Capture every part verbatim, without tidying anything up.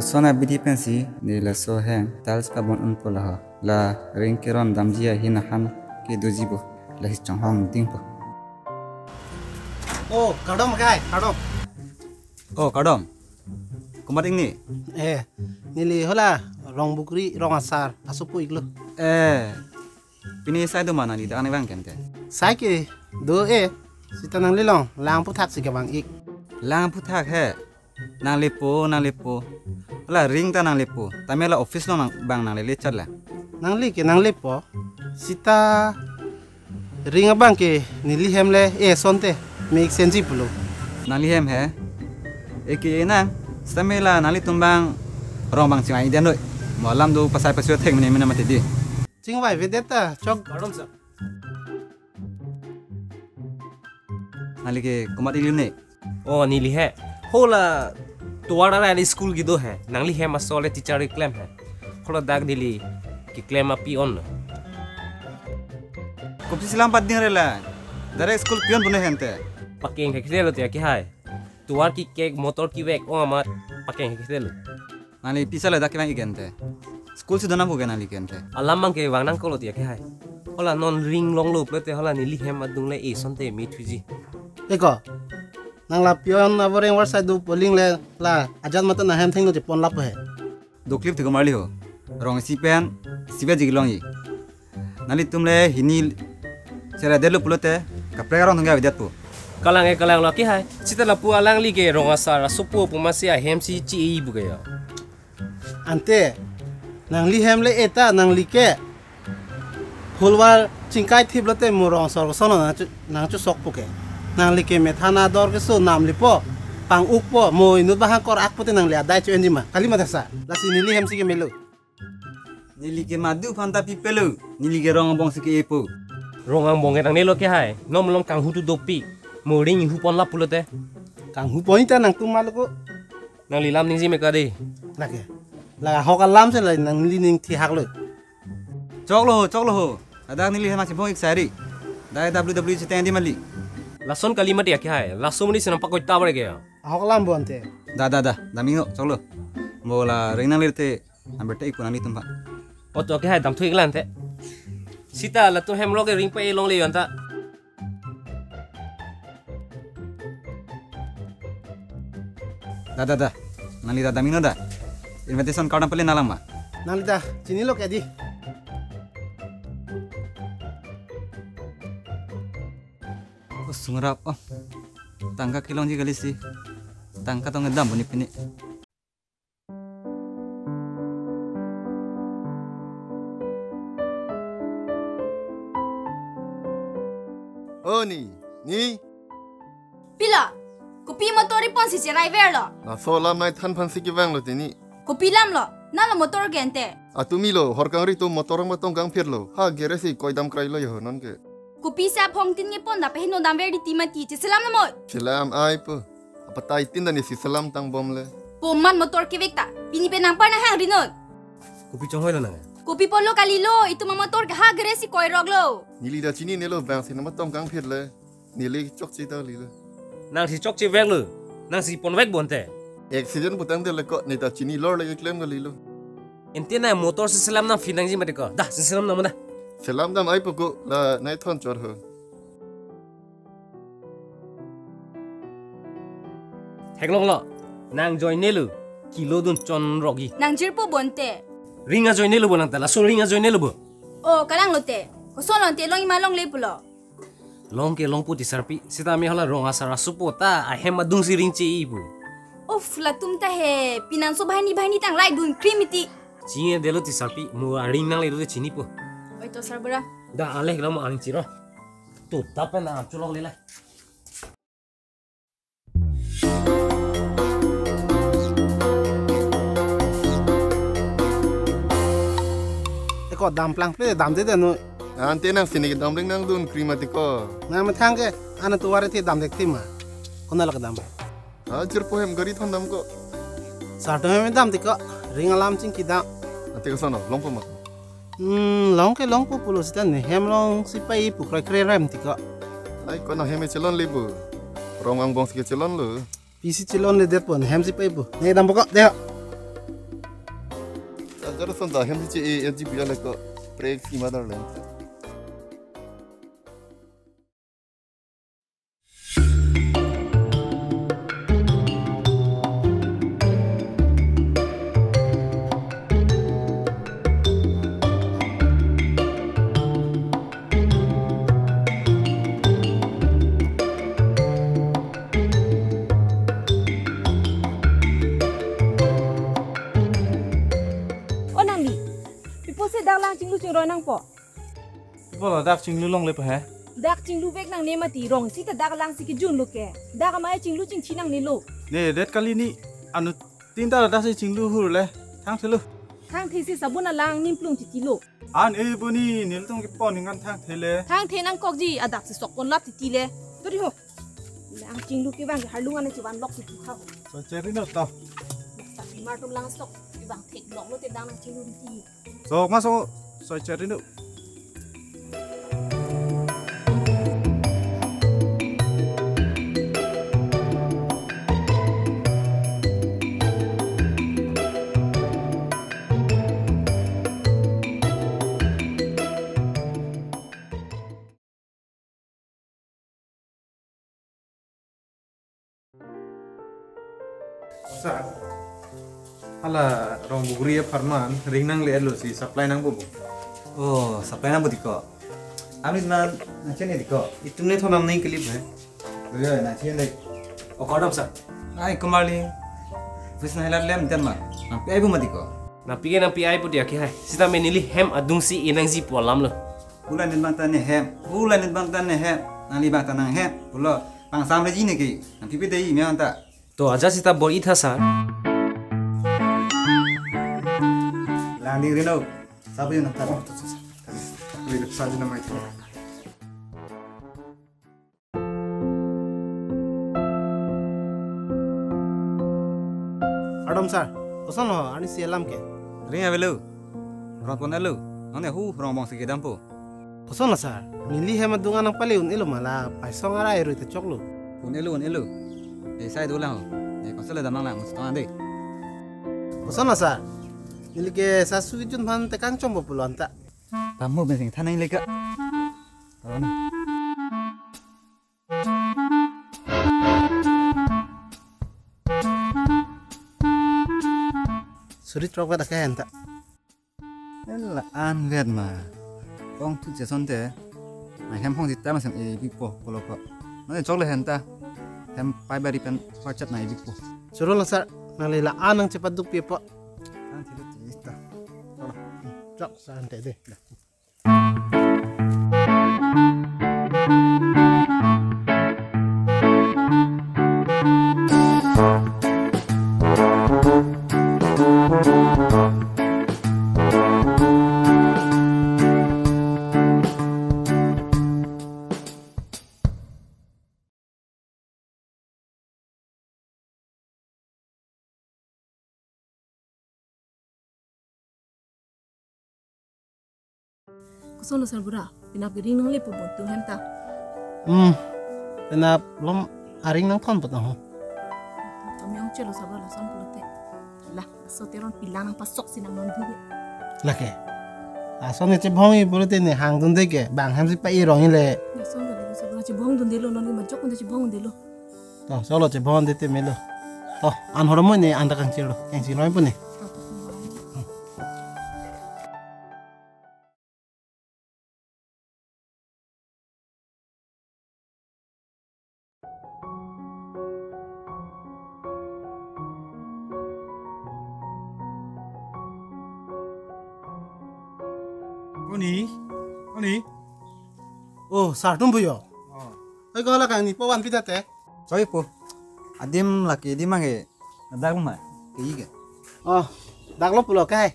Lason abidi pensi ne laso hem tiles pabon unpo laho. La ring keron damji ahin ahan ke doji bo. Lasi chonghong dingpo. Oh, kardom kai, kardom. Oh, kardom. Komat ingni? Eh, neli hala Rongbukri, Rong Asar asopo iklo. Eh, pini sai do ma nangli dak kevang ke ante? Sai ke do eh, sita nangli along lang aphuthak si kevang ik. Lang aphuthak he. Nanglepo, nanglepo. Hala ring ta nanglepo. Tame la office along nang, bang nanglele chot la. Nangli ke nanglepo. Sita ring abang ke neli hem le eh asonte me-ik senji pulo. Nangli hem he. Eke nang, sitame la nanglitum abang rong abang chingvai den noi. Mo alam do pasai pasua thek mene mene mati di. Chingvai vedet ta, chok. Pardon, sir. Nangli ke komat ili ne? Oh, neli he. Hala tovar arai school kedo he. Nangli hem aso le teacher keklem he. Hala dak neli keklem a-peon lo. Kopisi selam pading re la. Direct school peon pu ne he ante. Pakeng kekre lo ti akehai. Tovar kekek, motor kevek, oh amat pakeng kekre lo. Nangli pisa le dak kevang ik ante. School si donam pu ke nangli ke ante. Alam abang kevang nangkoklo ti akehai. Hala non ring longlo pulote hala neli hem adung le eh asonte me thuji. Eko. Nang la peon aboreng war sai do poling le la ajat mata nang hem thengno chepon lapo he. Doklip thik marli ho. Rong isi pen isivet ji kelongji. Nanglitum le hini sera detlo pulote kaprek arong thangja avedetpo. Kalang e, kalang lo akehai. Sita lapu alangli ke Rong Asar asopo pu masi ahem si chi-i bu ke ya. Ante, nangli hem le eh ta nangli ke holwar chingkai thip lote mo Rong Asar koson nang chu, nang chusok pu ke. Nangli ke methan ador keso namlipo, pang-ukpo, mo inut bahang kor-ak pute nangli adai chu-enji ma. Kali ma dasa, lasi neli hem si kemelo. Neli ke madu aphan ta pipelo, neli ke rong angbong si ke-epo. Rong angbong ke nangne lo akehai, non malom kanghu tu dopik, mo ring ihu pon lap pulote. Kanghu pon ta nangtum ma lo ko. Nangli lam ningje me kade. Lake. La ahok alam si la nangli ning thihak lo. Choklo ho, choklo ho. Ladak neli hem nang chiphong ik sari. Dai W W cheteng di mali. Lason kali mati akehai. Laso mani senang pakoi ta bare ke ya. Ahok alam bo ante. Da, da, da. Dam ingno, choklo. Mo la ring nanglirte. Number te ipu nanglitum aphan. Oto akehai damthu ik la ante. Sita latum hem lo ke ring pa-e longle yo anta. Da, da, da. Nangli da dam ingno da. Invitation card nangpale nanglang ma? Nangli da chinilo ke di. Oh, sungrap, oh. Tangka kelongji kali si. Tangka tong dam boni pini. Oh, ni, ni. Pilo, kopi motor ri ponsi cherai verlo. Laso alam nai than aphan si kevanglo tini. Kopi lam lo, nalo motor ke ante. Atumi lo, hor kangri atum motor ang matong kangphirlo. Ha, gere si koi dam krailo yo non ke. Kopisi aphong tin nge pon da pehino dam ver di ti mati, cheselam namoi. Chelam ai po. Apatai tin da ne si selam tang bom le. Po man motor kevek ta, pini pe nangpar nanghang ri non. Kopi chonghoi lo nang? Kopi polo kalilo, itum amotor ke ha gere si koiroklo. Neli da chinine lo bang si nang matong kangphir le. Neli chokche ta lilo. Nang si chokche veklo. Nang si ponvek bo ante. Accident putangte le ko ne ta chini lor le keklem kalilo. Ante nang motor si selam nangphi nangji mati ko. Da, si selam nang mana. Selam dam ai po ko la nai thon chor ho. Theklonglo, nang ajoine lo, kilo dun chonrokji. Nang jirpo bo ante. Ring ajoine lo bo nang ta, laso ring ajoine lo bo. Oh, kalanglo te. Kosonlo ante longji ma longle pulo. Long ke longpo tisarpi, sitame hala Rong Asar asopo ta, ahem adung si ring che-i pu. Uff, latum ta he, pinanso bahini bahini tang rai dun krim iti. Chinine detlo tisarpi, mo aring nangle dote chinipo. Oi to sarbura. Da ale kilo mo aring chiro. Tu tapen na chulok lela. Eko damplang pe damde de no. Ante nang sini ke damring nang dun krim ati ko. Nang methang ke ana tuwar iti damde ti ma. Kona lak dam. Ah, jirpo hem gari thon dam ko. Sar to hem dam ti ko. Ring alam chingki dam. Ante ke sono, longpo ma. Hmm, long ke longpo pulo sita ne hem long si pai pu krai krai rem ti ko. Ai ko na hem chelonle bu. Rong angbong si ke chelonlo. Pisi chelonledetpo ne hem si pai pu. Ne dampo ko, de. Son ta hem si che-e, M G B aleko pre si ma dar le. O nangli, pi apotsi dak lang chinglu chingroi nangpo? Bolo dak chinglu longle pa he? Dak chinglu vek nangne mati, rong isi ta dak lang si kejun lo ke. Dak amei chinglu chingthi nangne lo. Ne det kali ne, anuttin ta dak si chinglu hur le. Thangthelo. Thangthe si sabun alang nimplung chiti lo. An e boni nelitum kepon ningkan thangthe le. Thangthe nangkokji, adap si sok ponlap titi le. Tori ho. Lang chinglu kevang ke harlung ane chivan lok titi kha ho. Soi cheri no to. Sa bimar atum langsok kevang theklong lote dak nang chinglu titi. Sok ma sok, soi cheri no. Sir, hala rong bugri apharman ring nangle lo si supply nangpo bo. Oh, supply nangpo diko. Amin man, nangchene diko. Itum ne thonam nangkeli he. Yo, nangchene. O kodom sir. Ai kumarli. Fis na hilar lem ten ma. Nangpi ai bo ma diko. Nangpi ke nangpi ai bo dia ke hai. Sita me neli hem adung si inang ji po alam lo. Ula nit bang ta ne hem, ula nit bang ta ne hem, nangli bang ta nanghem, pulo, bang sam reji ne ke, nangpi pide i me anta. To aja sita bor-i tha sir. Lang ding rino, sabi na ta. Oh, to, to, to. Sabi na mai. Ardom sir, koson ho, arnisi alam ke? Ring avelo. Rong pon elo. Nang ne hu rong bong si kedampo. Koson la sir, neli hem adung anang pale un-elo ma la, paisong arai rui te choklo. Un-elo, un-elo. E sai do lang ho. E konsol le damnang lang, mesti tong ande. Koson la sir, neli ke sasu kejun aphan tekang chombo pulo anta. Pamu ben sing thanai leka. Tolong. Suri trok vet ake anta. La-an vet ma. Ong thu che asonte. Nang hem phong sita masem e bipo pulo ko. Nang chokle anta. Hem pai bari pen forchat nang e bipo. Choro la sir, nangli la-an nangchepaduk pipo. An thilo ti ta. Chok sir ante de. Koson lo sir bura, penap ke ring nanglepo bontum hem ta. Hmm, penap lom aring nangthon pot ho. Tame ong chelo sir bura lason pulote. La, so teron pilang nangpasok si nang non dure. Lake. Ason ne chebhong i pulote ne hang dunde ke, bang hem si pa i rong ile. Lason ke sir bura chebhong dunde lo, non ke majok dunde chebhong dunde lo. To, solo chebhong dunde te melo. To, an horo mo ne an ta kangchir lo, kangchir lo pune. Oni, Oni. Oh, sir atum puyo. Oh. Oi, ko la kangni po van pita te. Choi po. Adim lake adim ange. Dak ma. Ke ike. Oh, dak lo pulo kai.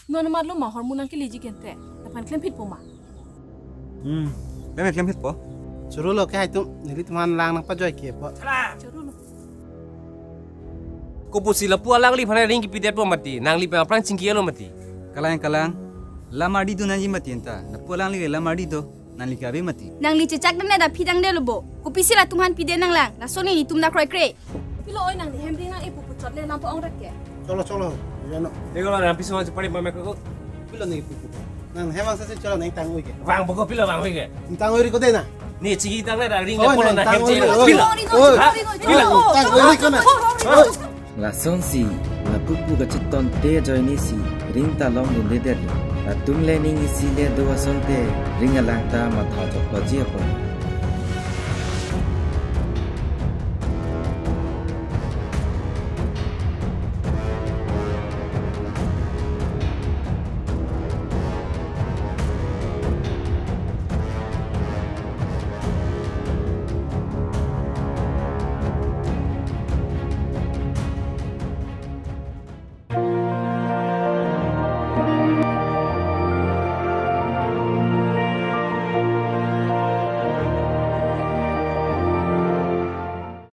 Non mat lo ma hormu nangkeleji kente. Laphan klemphit po ma. Hmm. Klem klem phit po. Choro lo ke hai tum, nelitum aphan lang nangpajoi ke po. Choro lo. Kopusi lapu alangliphan ring kipidetpo mati, nangliphan aphrang chingki lo mati. Kalang kalang. Lam ardi do nangji mati anta. Lapu alangli lam ardi do. Nangli ke ave mati. Nangli chechak dang da phi dang de lo bo. Kopisi latum aphan pide nanglang. Lason nelitum dak kroikre. Pilo oi nangli hem ring nang-epo puchot le lampo ong rat ke. Cholo, cholo. Yano. Ego la, nang piso aja pari mame ko. Pilo ne pupu. Nang hem vangsi cholo, nang tang-oi ke. Vangpo ko, pilo vang-oi ke. Tang-oi ri ko de na. Ne chingki tang na, ring Oh, polo nang na hem tang-oi chelo. Oi. Pilo. Oi. Ha? Pilo. Tang-oi ri ko na. Oi. Lasonsi, la pupu kachetonte ajoinesi, ring ta longdunde det lo. Latum le ning isi le do asonte, ring alang ta matha joklo ji apot.